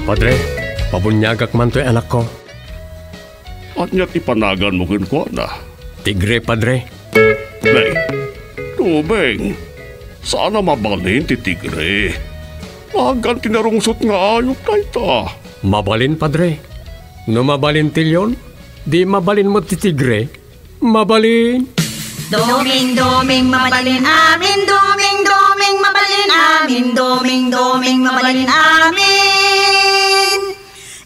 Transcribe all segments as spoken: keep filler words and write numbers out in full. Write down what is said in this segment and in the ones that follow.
Padre, pabuniagak man toy anakko. Ania ti panaganmo kenkuana? Tigre, Padre. Nay, Doming, saan a mabalin ti tigre. Nagan ti narungsot nga ayup dayta. Mabalin, Padre. No mabalin ti leon, di mabalin met ti tigre. Mabalin. Doming, Doming, mabalin amin. Doming, Doming, mabalin amin. Doming, Doming, mabalin amin.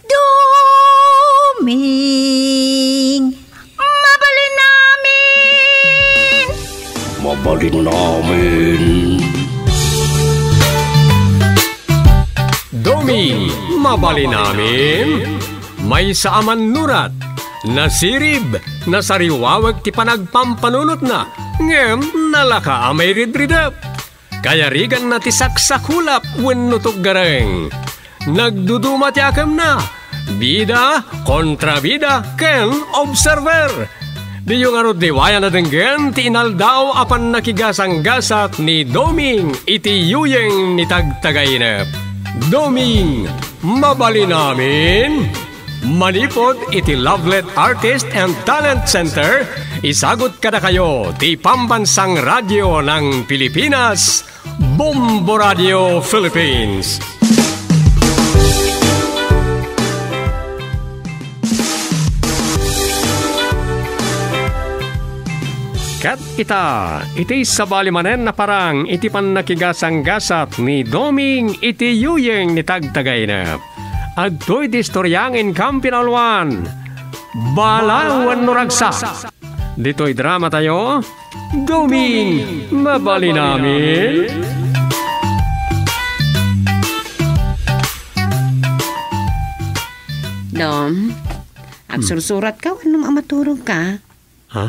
Doming, mabalin amin. Mabalin amin. Doming, mabalin amin. Maysa a mannurat, nasirib, nasariwawek ti panagpampanunotna, ngem nalaka a mairidridep. Kayariganna ti saksakulap wenno tuggareng. Nagduduma ti akemna, bida, kontrabida, ken observer. Diyo ngarud liwayan a denggen ti inaldaw a pannakigasanggasat ni Doming iti yuyeng ni Tagtagainep. Doming, mabalin amin. Manipud iti Lovelet Artist and Talent Center, isagut kadakayo ti Pambansang Radyo ng Pilipinas, Bombo Radio Philippines. Ket ita, iti sabali manen a parang iti pannakigasanggasat ni Doming iti yuyeng ni Tagtagainep. Adtoy ti istorya nga inkam pinauluan. Bala wenno ragsak. Ditoy dramatayo, Doming, mabalin amin. Dom, agsursuratka wenno maturogka? Ha?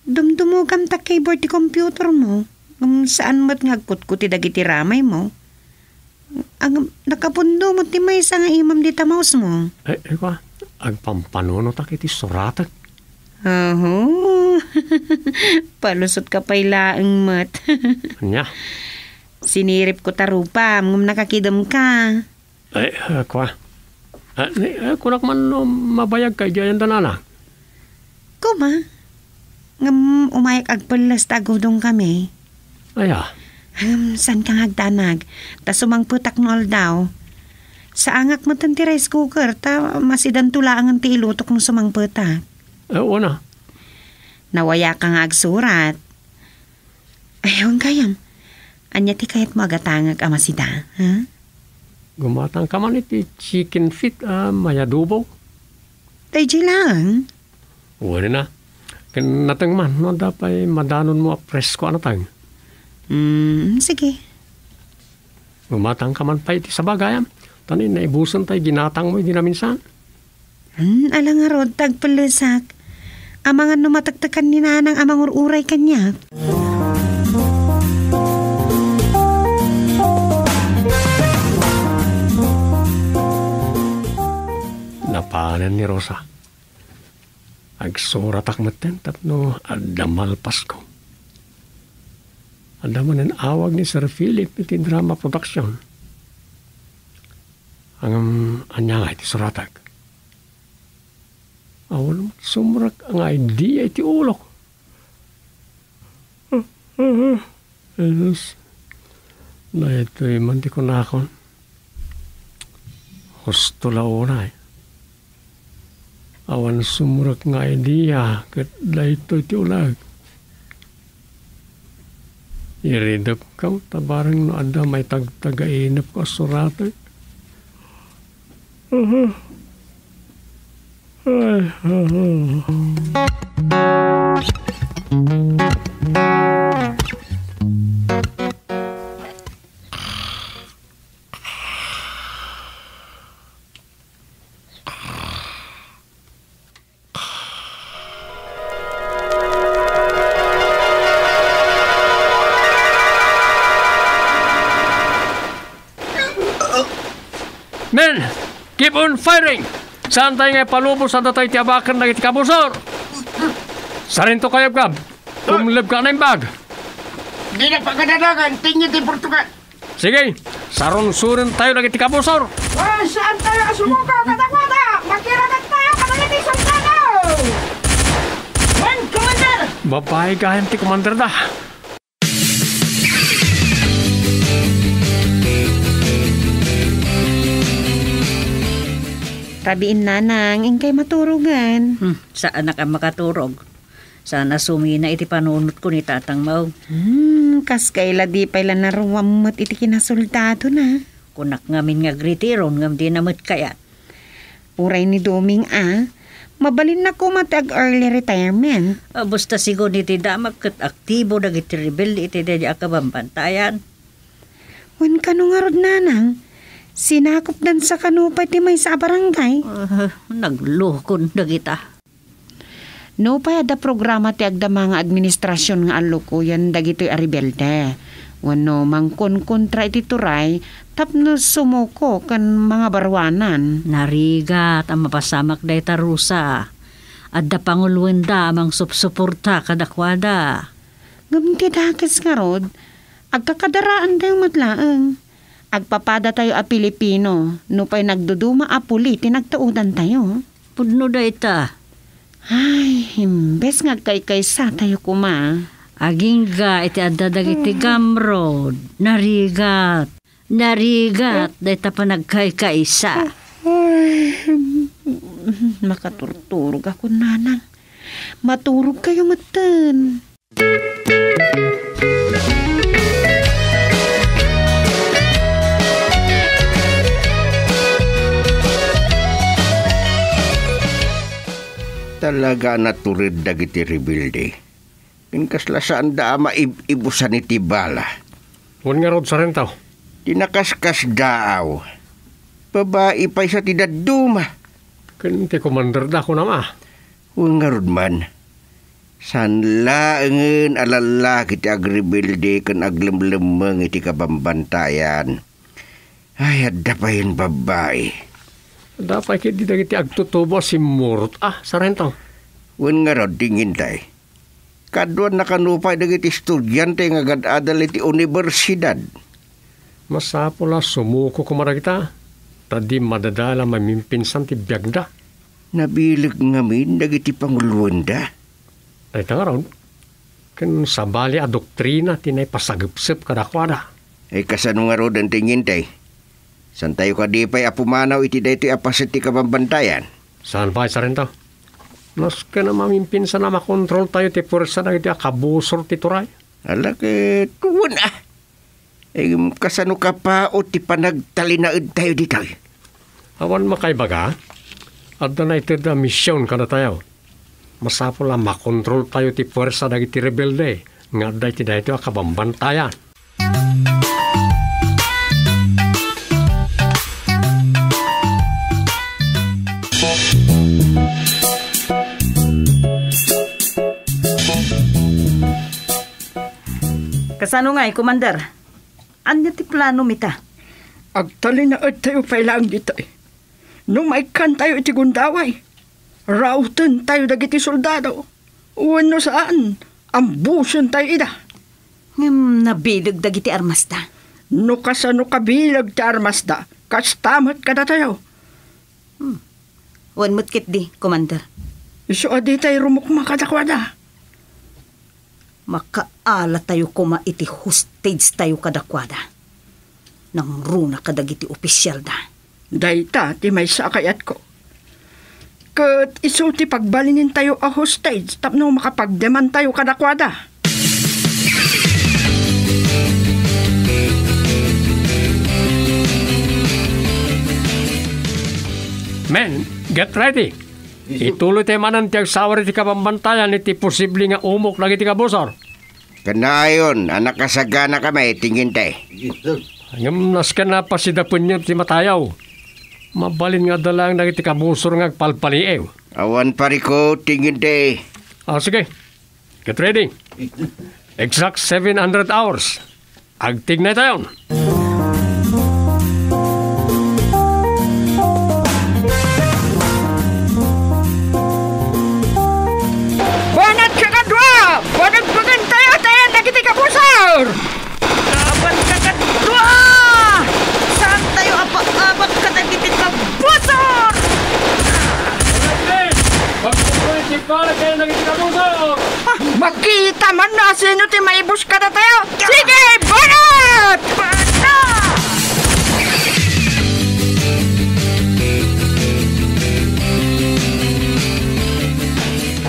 Dumdumogam ta keyboard ti computermo. Ngem saan met nga agkutkuti dagiti ramaymo. Ngem nakapundo met ti maysa nga imam dita mousemo. Ay, ay, kua, agpampanunotak iti suratek. Oho. Palusotka pay laeng met. Ania? Siniripko ta rupam, ngem nakakidemka. Ay, ah, kua. Ah, ni, ah, kunak man no mabayagka idiay ayan danana. Koma, ngem umayak agpelles ta agudongkami. Aya? Ngem, saanka nga agdanag, ta sumangpetak no aldaw. Saangak metten ti rice cooker, ta masidanto laengen ti ilutok no sumangpetak. Eh, una. Nawayaka nga agsurat. Ay, wen gayam. Ania ti kayatmo a gatangek a masida, ha? Gumatangka man iti chicken feet a mayadobo. Daydiay laeng? Wen a. Ken nateng man, no adda pay madanonmo a presko a nateng. Hmm, sige. Gumatangka man pay iti saba gayam. Ta ni, naibusen tay ginatangmo idi naminsan. Hmm, ala ngarud, ta agpellesak. Amangan no matektekan ni Nanang a mangur-uray kaniak. Napanen ni Rosa. Agsuratak metten tapno adda malpasko. Adda manen awag ni Sir Philip iti drama production. Ngem ania nga iti suratak? Awan met sumrek nga idea iti ulok. Jesus, daytoy man ti kunakon. Husto la unay. Awan sumrek nga idea ket daytoy ti ulag. Iridepkam ta bareng no adda maitagtagainepko a suratek. Men, keep on firing! Saantay nga ipalubos a datay ti abaken dagiti kabusor! Sarento kayabkab! Kumlebka a naimbag! Dinak pakadadagan, tengnga ti portoka! Sige, Sarunsonen tayo dagiti kabusor. Wen, saan tayo a sumuko kadakuada? Makiramat tayo kadagiti soldado! Wen, Commander! Babae gayam ti commander da. Rabiin, nanang, inkay maturogen. Hmm, saanak a makaturog. Saan a sumina iti panunotko ni tatangmo. Hmm, kas kaila di pay la naruam met iti kinasoldadona. Kunak ngamin nga agretiron ngem dina met kayat. Uray ni Doming a, mabalinna koma ti ag-early retirement. A, basta sigun iti damag ket aktibo dagiti rebelde iti daydi a kabambantayan. Wen, kano ngarud, nanang? Sinakopdansa kano pay ti maysa a barangay? Ah, naglukon dagita. Nupay adda programa ti agdama nga administrasion nga allukoyen dagitoy a rebelde wenno mangkonkontra iti turay tapno sumuko ken mangabaruanan. Narigat a mapasamak dayta, Rosa. Adda panguloenda a mangsupsuporta kadakuada. Ngem ti dakes ngarud, agkakadaraantayo met laeng. Agpapadatayo a Pilipino, nupay nagduduma a puli ti nagtaudantayo. Pudno dayta. Ay, imbes nga agkaykaysatayo koma. Agingga iti adda dagiti gamrod, narigat. Narigat dayta panagkaykaysa. Ay, makaturturog ako, nanang. Maturog kayo metten. Talaga a natured dagiti rebelde. Ken kasla saanda a maib-ibusan iti bala. Wen ngarud, Sarento. Ti nakaskasdaaw, babai pay sa ti dadduma. Ken ti komanderda, kunam a. Wen ngarud man, saan laengen a lallaki ti agrebelde ken aglemlemmeng iti kabambantayan. Ay, adda payen babbai. Adda pay ketdi dagiti agtutubo a simmurot a, Sarento. Wen ngarud, ti Inday. Kaduanna kano pay dagiti estudiante nga agad-adal iti universidad. Masapul a sumuko koma dagita, ta di madadael a mamimpinsan ti biagda. Nabileg ngamin dagiti panguloenda. Dayta ngarud, ken sabali a doktrina ti naipasagepsep kadakuada. Ay, kasano ngaruden ti Inday? Saantayo kadi pay a pumanaw iti daytoy a paset ti kabambantayan? Saan pay, Sarento? Masken a mamimpinsan a makontroltayo ti puersa dagiti a kabusor ti turay. Ala ket, wen a. Em, kasano kapaut ti panagtalinaedtayo ditoy? Awan makaibaga, adda naited a mision kadatayo. Masapul a makontroltayo ti puersa dagiti rebelde nga adda iti daytoy a kabambantayan. Kasano ngay, Commander? Ania ti planom ita? Agtalinaedtayo pay laeng ditoy. No maikkantayo iti gundaway, rautentayo dagiti soldado. Wenno saan, ambusentayo ida. Ngem nabileg dagiti armasda. No kasano kabileg ti armasda, kasta met kadatayo. Hmm. Wen met ketdi, Commander. Isu a ditay rumukma kadakuada. Makaalatayo koma iti hostage tayo kadakuada. Nangruna kadagiti ofisialda. Dayta ti maysa a kayatko. Ket isu ti pagbalinintayo a hostage tapno makapagdemantayo kadakuada. Men, get ready. Ituloy tayo manen ti agsawar iti kabambantayan iti posible nga umok dagiti kabusor. Kanayon a nakasaganakami, ti Inday. Ngem nasken a pasidapenyo ti matayo. Mabalin nga adda laeng dagiti kabusor nga agpalpaliiw. Awan pariko, ti Inday. Ah, sige. Get ready. Exact seven hundred hours. Agtignay tayon. Banat kakadua! Banat pagantay-atayan dagiti kabusor! Laban kakadua! Ti maibus kadatayo. Sige, banat!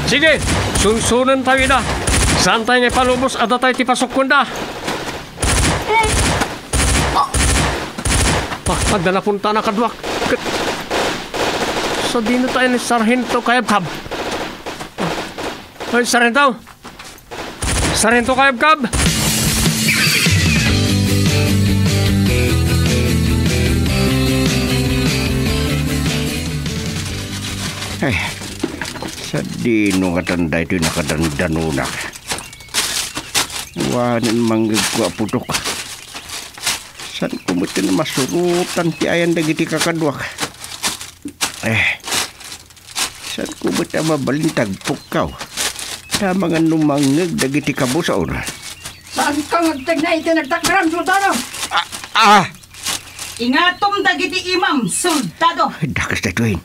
Sige, sunsunentayo ida. Saantayo nga ipalubos a datay ti pasukkenda. Ah, adda napuntana kaduak. Ket sadino tayo ni Sarhento Kayabkab? Ay, Sarhento! Sarhento Kayabkab! Ay, sadino ngatan daytoy nakadandanonak? Awanen mangngegko a pudok. Saanko met masurotan ti ayan dagiti kakaduak? Eh, saanko met a mabalin ti agpukkaw? Amangan no mangngeg dagiti kabusor. Saanka nga agtagna iti nagtakderam, soldado? Ah, ah! Ingatom dagiti imam, soldado! Dakes daytoy.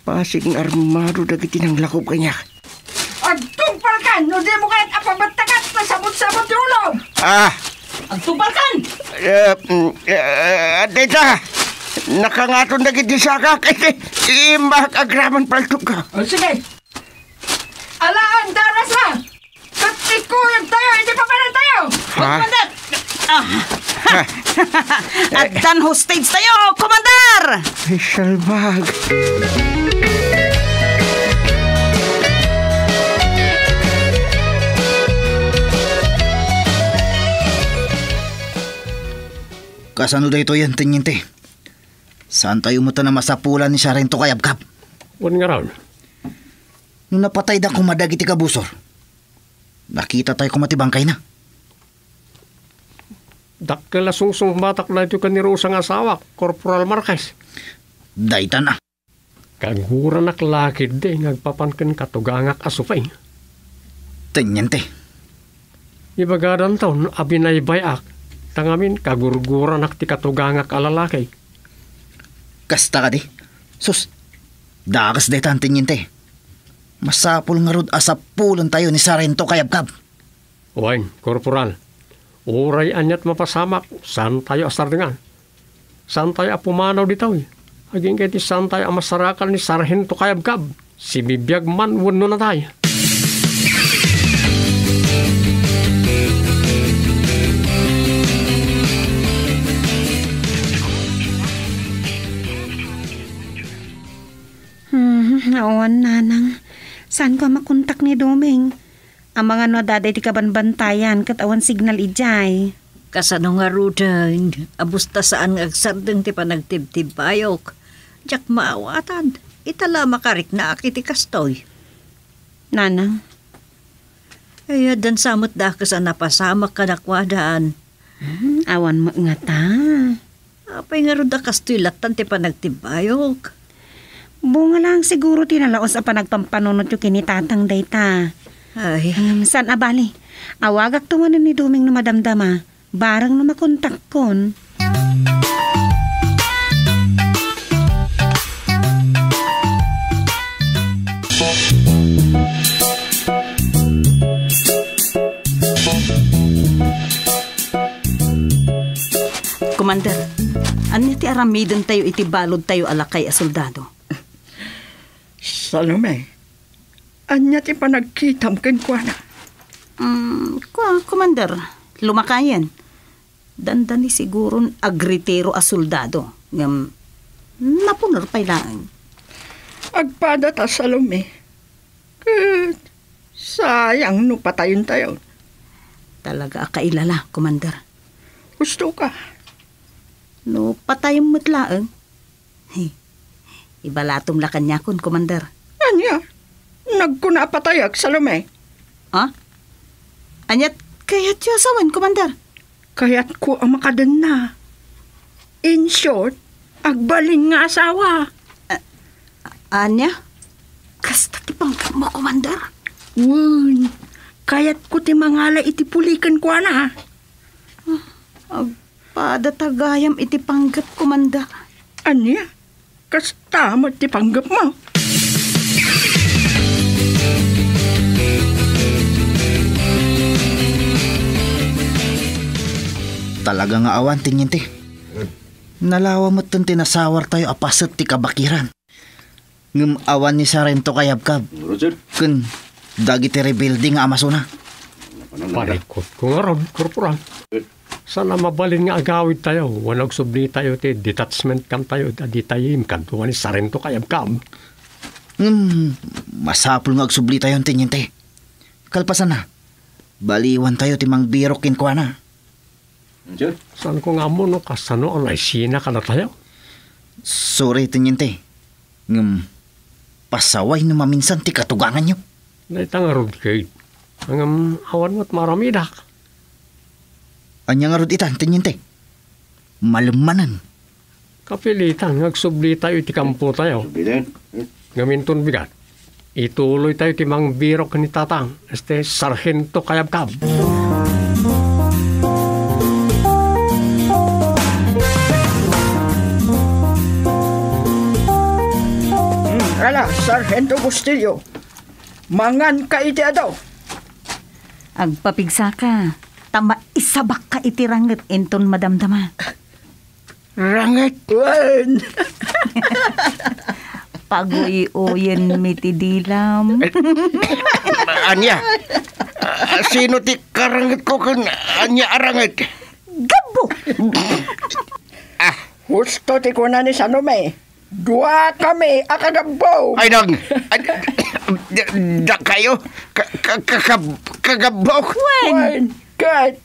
Bassit nga armado dagiti nanglakob kaniak. Agtungpalkan no dimo kayat a pabettakan ta sabot-sabot ti ulom! Ah! Agtungpalkan! Eh, mm, eh, dayta, nakangaton dagiti sakak. Imbag agraman paltogka. O, sige. Alaan, darasa! Ket ikkuyogtayo iti papanantayo! Ha? Commander! Ah. Ha? Addan hostage tayo, Commander! Ay, salbag. Kasano daytoy, Teniente? Saantayo met a masapulan ni Sarhento Kayabkab? Wen ngarud. No napatayda koma dagiti kabusor, nakitatayo koma ti bangkayna. Dakkel a sungsungbatak daytoy ken ni Rosa nga asawak, Corporal Marquez. Daytan a. Kaguranak la ketdi nga agpapan ken katugangak a suping. Teniente. Ibagadanton a binaybay-ak, ta ngamin kagurguranak ti katugangak a lalaki. Kasta kadi? Sus, dakes daytan, Teniente. Masapul ngarud a sapulentayo ni Sarhento Kayabkab. Wen, Korporal, uray aniat mapasamak, saantayo a sardengan. Saantayo a pumanaw ditoy. Agingga iti saantayo a masarakan ni Sarhento Kayabkab, sibibiag man wenno natay. Hmm, awan, Nanang. Saanko a makontak ni Doming? Amangan no adda iti kabanbantayan ket awan signal idiay. Kasano ngaruden? Abusta saan nga agsardeng ti panagtibtibbayok. Diak maawatan. Ita la makariknaak iti kastoy. Nanang. Ay, addan sa met dakes a napasamak kadakuadan. Hmm, awan met ngata. Apay ngarud a kastoy lattan ti panagtibbayok? Bunga lang siguro ti nalaus a panagpampanunotyo ken ni Tatang dayta. Ay. Hmm, saan a bali. Awagakto manen ni Doming no madamdama. Bareng no makontakkon. Commander, ania ti aramidentayo iti baludtayo a lakay a soldado? Salome, ania ti panagkitam kenkuana? Mm, kua, Commander, lumakayen. Dandani siguron agretiro a soldado, ngem napuner pay laeng. Agpadata, Salome. Ket sayang no patayentayon. Talaga a kailala, Commander. Husto ka. No patayem met laeng, he, ibalatom la kaniakon, Commander. Ania? Nagkuna a patayek, Salome? Ha? Aniat kayatyo a sawen, Commander? Kayatko a makadenna. In short, agbalin nga asawa. A-, ania? Kasta ti panggepmo, Commander? Wen, kayatko ti mangala iti puli kenkuana. Ah, agpada ta gayam iti panggep, Commander. Ania? Kasta met ti panggepmo. Talaga nga awan, Teniente. Nalawa metten ti nasawartayo a paset ti kabakiran. Ngem awan ni Sarento Kayabkab. Ngarud, sir. Ken dagiti rebelde nga amasona. Napanan na. Parikutko ngarud, Korporal. Saan a mabalin nga agawidtayo, wenno agsublitayo ti detachment camptayo iti Aditayim kaduak ni Sarento Kayabkab. Ngem, masapul nga agsublitayon, Teniente. Kalpasanna, baliwantayo ti mangbirok kenkuana. Sir? Saanko nga ammo no kasano a naisina kadatayo. Sorry, Teniente. Ngem, pasaway no maminsan ti katuganganyo. Dayta ngarud, Kate. Ngem, awan met maaramidak. Ania ngarud ita, Teniente? Malem manen. Kapilitan nga agsublitayo iti kampotayo. Sublitayon. Hmm. Ngem inton bigat, ituloytayo ti mangbirok ken ni Tatang, este, Sarhento Kayabkab. Hmm, ala, Sarhento Bustillo, manganka iti adu. Agpapigsaka, ta maisabakka iti ranget inton madamdama. Ranget. Wen. Paguy-uyenmi ti dilam. Eh, ania? Ah, sino ti karangetko ken ania a ranget? Gabbo! Ah. Husto ti kuna ni Salome. Duakami a kagabbo. Ay, nang, ay, da-, dakayo, ka-, ka-, ka-, kab-, kagabbo. Wen. Wen, ket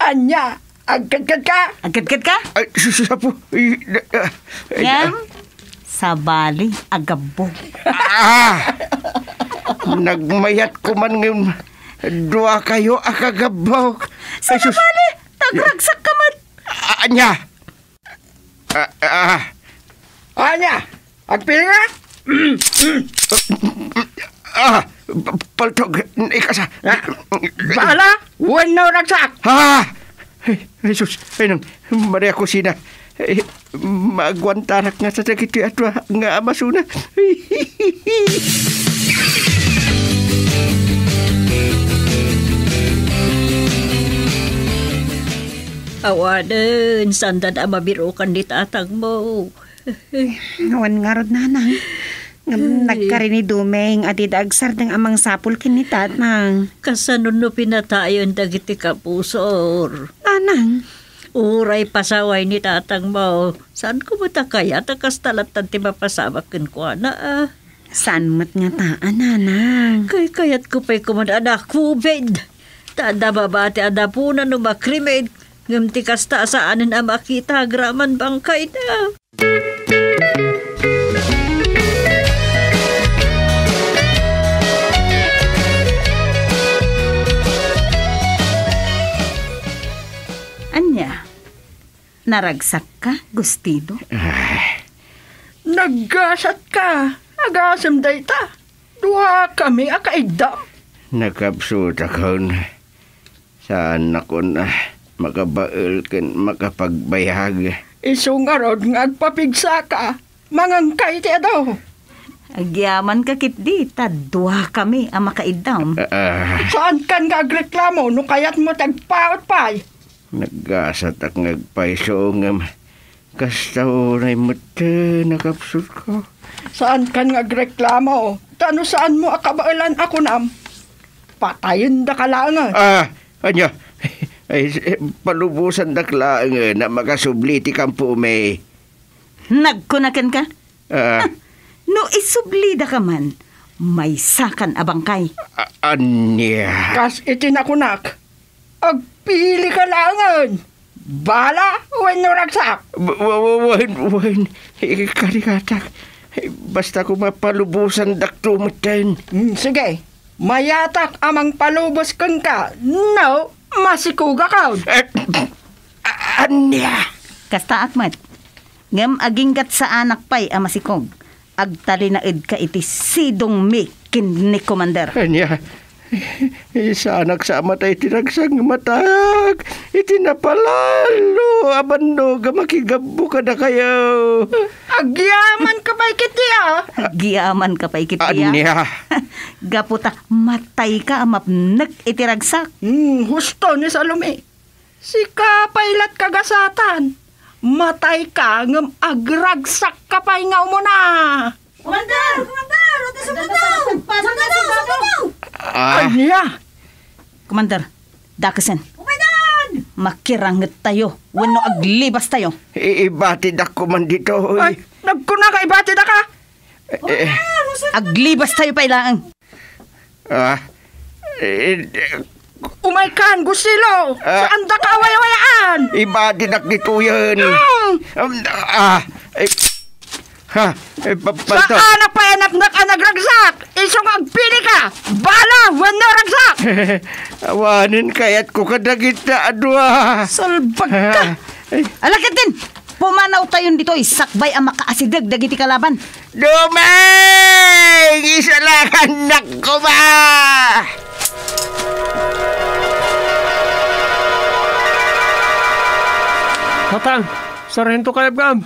Ania, agkadkadka? Agkadkadka? Ay, sus, apo. Ay, na-, ah, ay, Ngem, ah. Sabali, agabbo. Ah! Nagmayatko man ngem duakayo a kagabbo. Ay, sus. Sabali, tagragsakka met. Ah, ania? Ah, ah. Ania? Agpili ka? Ah, pa-, paltog, ikasa. Ah, bala, wenno ragsak. Ah! Ay, ay, sus, ay, nang, Maria Cosina. Ay, maagwantarak nga sa dagiti adua nga amasuna. Awanen, sanda a mabirokan ni tatangmo. Awan ngarud, nanang. Ngem ay, nagkari ni Dumeng a dida agsardeng a mangsapul ken ni tatang. Kasano no pinatayen dagiti kapusor? Nanang. Uray pasaway ni tatangmo. Saanko met a kayat a kasta latta ti mapasamak kenkuana, a? Saan met ngata, nanang? Kaykayatko pay koman a nakubid. Ta adda babati a dapunan no makrimen. Ngem ti kasta a saanen a makita agraman bangkayna. Ania? Naragsakka, Gustino? Ah. Naggasatka. Agasem dayta. Duakami a kaiddam. Nakapsutakon. Saannakon a makabael ken makapagbayag. Isu ngarud nga agpapigsaka, manganka iti adu. Agyamanka ketdi, ta duakami a makaiddam. Ah. Saankan nga agreklamo no kayatmo ti agpaut pay. Naggasatak nga agpayso ngem kasta unay metten a kapsutko. Saankan nga agreklamo, ta no saanmo a kabaelan a kunam, patayendaka laengen. Ah, ania? Ay, s-, eh, palubosandak laengen a makasubli ti kampomi. Nagkuna kenka? Ah. No isublidaka man, maysakan a bangkay. A-, ania? Kas iti nakunak, agpilika laengen. Bala wenno ragsak? W-, w-, w-, wen, wen. Ikarigatak. Basta koma palubosandakto metten. Hmm, sige. Mayatak a mangpalubos kenka. No, masikogakon. Eh, a-, ania? Kastaak met. Ngem aginggat saanak pay a masikog. Agtalinaedka iti sidongmi ken ni Commander. Ania? Saanak sa a matay ti ragsak nga matak iti napalalo a bannog a makigabbo kadakayo. Agyamanka pay ketdi a? Agyamanka pay ketdi a? Ania? Gapu ta matayka a mapnek iti ragsak. Hmm, husto ni Salome. Sika pay la't kagasatan. Matayka ngem agragsakka pay nga umuna. Commander! Commander! Ata si Commander! Commander! Commander! Ah. Ania? Commander, dakesen. Umaydan! Makirangettayo wenno aglibastayo. I-, ibatidak koman ditoy. Ay, nagkunaka ibatidaka? Eh, aglibastayo pay laeng. Ah, eh, Umaykan, Gusilo! Ah. Saandaka awayawayaan! Ibatidak ditoyen. Mm. Um, ah, eh, ha, eh, pa-, palto. Saan a payanaknak a nagragsak? Isu nga agpili ka! Bala wenno ragsak! Awanen kayatko kadagita a dua. Salbag ka! Ah, eh. Ala ketdin! Pumanawtayon ditoy sakbay a makaasideg dagiti kalaban. Dumeng! Isalakannak koma! Tatang, Sarhento Kayabgab,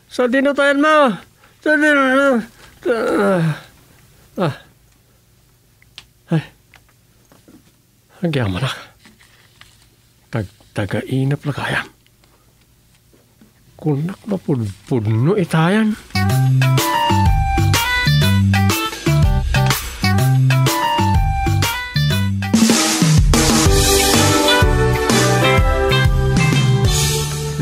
sadino tayan mo? Sadino, ah, ah. Ay. Agyamanak. Tagtagainep la gayam. Kunak mapudpudno itayan.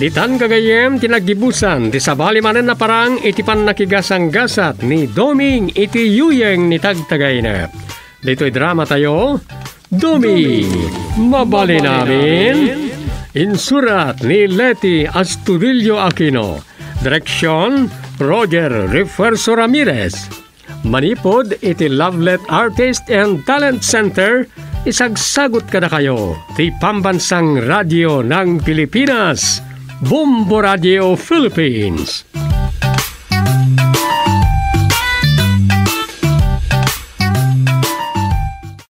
Ditan gagayyem ti naggibusan ti sabali manen a parang iti pannakigasanggasat ni Doming iti yuyeng ni Tagtagainep. Ditoy drama tayo, Dumi, mabalin amin. Insurat ni Leti Astudillo Aquino. Direksyon, Roger Refuerzo Ramirez. Manipud iti Lovelet Artist and Talent Center, isagsagut kadakayo ti Pambansang Radio ng Pilipinas, Bombo Radio Philippines.